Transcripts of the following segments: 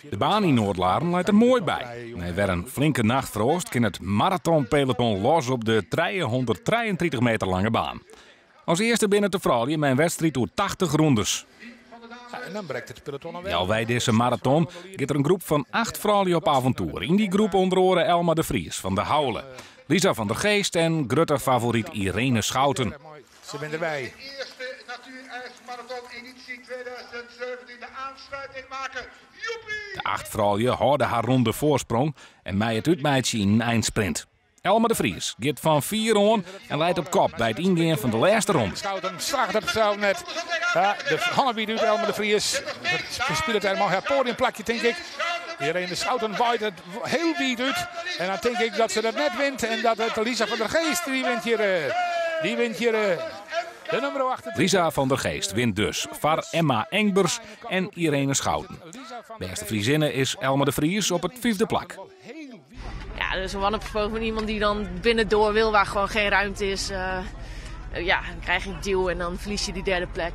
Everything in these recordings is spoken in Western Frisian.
De baan yn Noordlaren leit der moai by. Nei wer in flinke nachtfroast kin it maratonpeloton los op de 333 meter lange baan. As earste binne it de froulju mei in wedstriid oer 80 rondes. En dan brekt it peloton alwer. Healwei dizze maraton giet der in groep fan acht froulju op avontoer. Yn dy groep ûnder oare Elma de Vries fan De Haule, Lisa van der Geest en grutte favoryt Irene Schouten. Se binne derby. De eerste natuurijsmarathon editie 2017 de aansluiting maken. Joepie! De acht froulju hâlde har ronde foarsprong en meie it útmeitsje yn in einsprint. Elma de Vries giet fan fier oan en leit op kop by it yngean fan de lêste ronde. Schouten slagget it sels net. Ja, de hannen wiid út Elma de Vries. Ferspilet dêr mei har poadiumplakje tink ik. Irene Schouten waait it hiel wiid út. En dan tink ik dat se dat net wint en dat it Lisa van der Geest dy wint hjir. Dy wint hjir de nûmer 28. Lisa van der Geest wint dus foar Emma Engbers en Irene Schouten. Bêste Friezinne is Elma de Vries op it fyfde plak. Ja, dus een one-up van iemand die dan binnendoor wil waar gewoon geen ruimte is. Ja, dan krijg je een duw en dan verlies je die derde plek.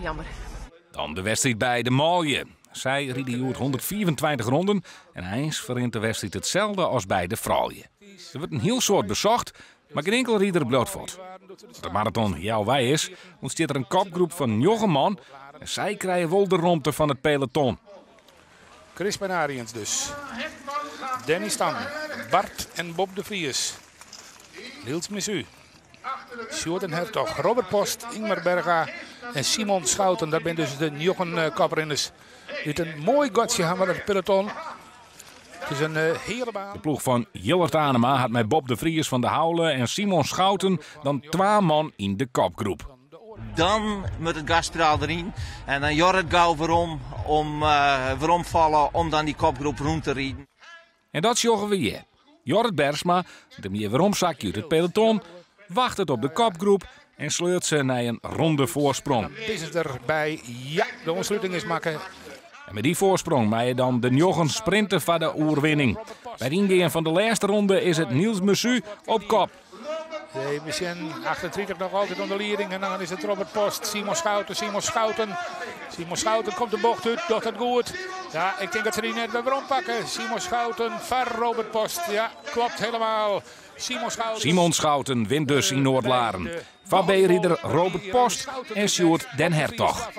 Jammer. Dan de wedstriid by de manlju. Sy ride hjoed 125 ronden en eins ferrint de wedstriid itselde as by de froulju. Der wurdt in hiel soad besocht, mar gjin inkelde rider bliuwt fuort. As de maraton healwei is, ûntstiet der in kopgroep fan njoggen man en sy krije wol de romte fan it peloton. Crispijn Ariëns dus. Danny Stam, Bart en Bob de Vries. Niels Missu. Sjoerd den Hertog, Robert Post, Ingmar Berga en Simon Schouten. Dat binne dus de njoggen koprinners. Út in moai gatsje ha we it peloton. It is in heale baan. De ploech fan Jillert Anema hat mei Bob de Vries fan De Haule en Simon Schouten dan twa man yn de kopgroep. Dan moat it gaspedaal deryn en dan Jorrit gau werom om weromfalle om dan dy kopgroep rûn te riden. En dat sjogge we hjir. Jorrit Bergsma, de mear weromsakje út it peloton, wachtet op de kopgroep en sleurt se nei in ronde foarsprong. Is it derby? Ja, de oansluting is makke. En mei dy foarsprong meie dan de njoggen sprinte foar de oerwinning. By it yngean fan de lêste ronde is it Niels Mesu op kop. Even sjen, 38 noch altyd oan de lieding. En dan is it Robert Post, Simon Schouten, Simon Schouten. Simon Schouten komt de bocht út, docht dat goed. Ja, ik tink dat se dy net wer werompakke. Simon Schouten foar Robert Post. Ja, klopt helemaal. Simon Schouten. Simon Schouten wint dus yn Noordlaren. Foar B-rider Robert Post en Sjoerd den Hertog.